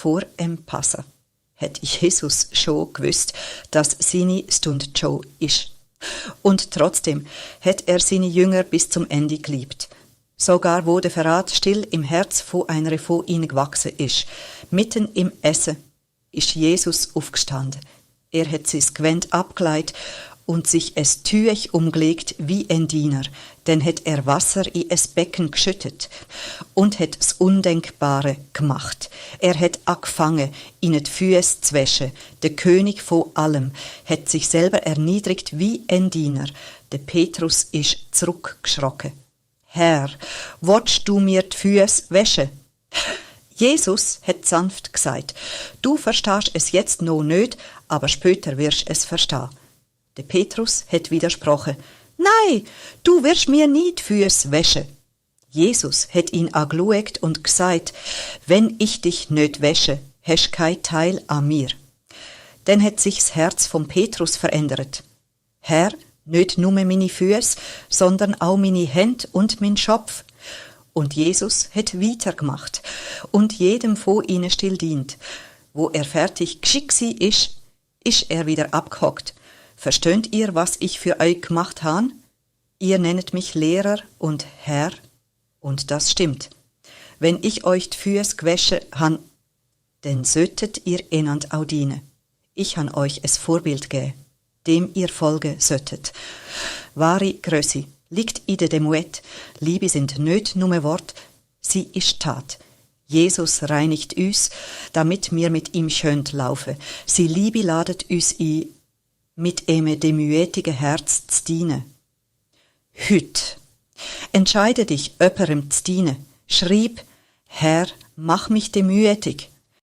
vor dem Passa hat Jesus schon gewusst, dass seine Stunde schon ist. Und trotzdem hat er seine Jünger bis zum Ende geliebt. Sogar wo der Verrat still im Herz von einer von ihnen gewachsen ist. Mitten im Essen ist Jesus aufgestanden. Er hat sein Gewand abgelegt und sich es Tüch umgelegt wie ein Diener. Dann hat er Wasser in es Becken geschüttet und hat das Undenkbare gemacht. Er hat angefangen, in die Füße zu waschen. Der König von allem hat sich selber erniedrigt wie ein Diener. Der Petrus ist zurückgeschrocken. Herr, willst du mir die Füße waschen? Jesus hat sanft gesagt, du verstehst es jetzt noch nicht, aber später wirst es verstehen. Der Petrus hat widersprochen, nein, du wirst mir nie die Füße waschen. Jesus hat ihn angeschaut und gesagt, wenn ich dich nicht wäsche, hast du kein Teil an mir. Dann hat sich das Herz von Petrus verändert. Herr, nicht nur meine Füße, sondern auch meine Hände und mein Schopf. Und Jesus hat weitergemacht und jedem von ihnen still dient. Wo er fertig geschickt ist er wieder abgehockt. Versteht ihr, was ich für euch gemacht habe? Ihr nennt mich Lehrer und Herr, und das stimmt. Wenn ich euch die Füße gewaschen habe, dann solltet ihr einander auch dienen. Ich habe euch ein Vorbild gegeben, dem ihr folgen solltet. Wahre Grösse liegt in der Demuet. Liebe sind nicht nur Wort, sie ist Tat. Jesus reinigt uns, damit wir mit ihm schön laufen. Sie Liebe ladet uns ein, mit einem demütigen Herz zu dienen. Heute entscheide dich, jemandem zu dienen. Schreib, Herr, mach mich demütig.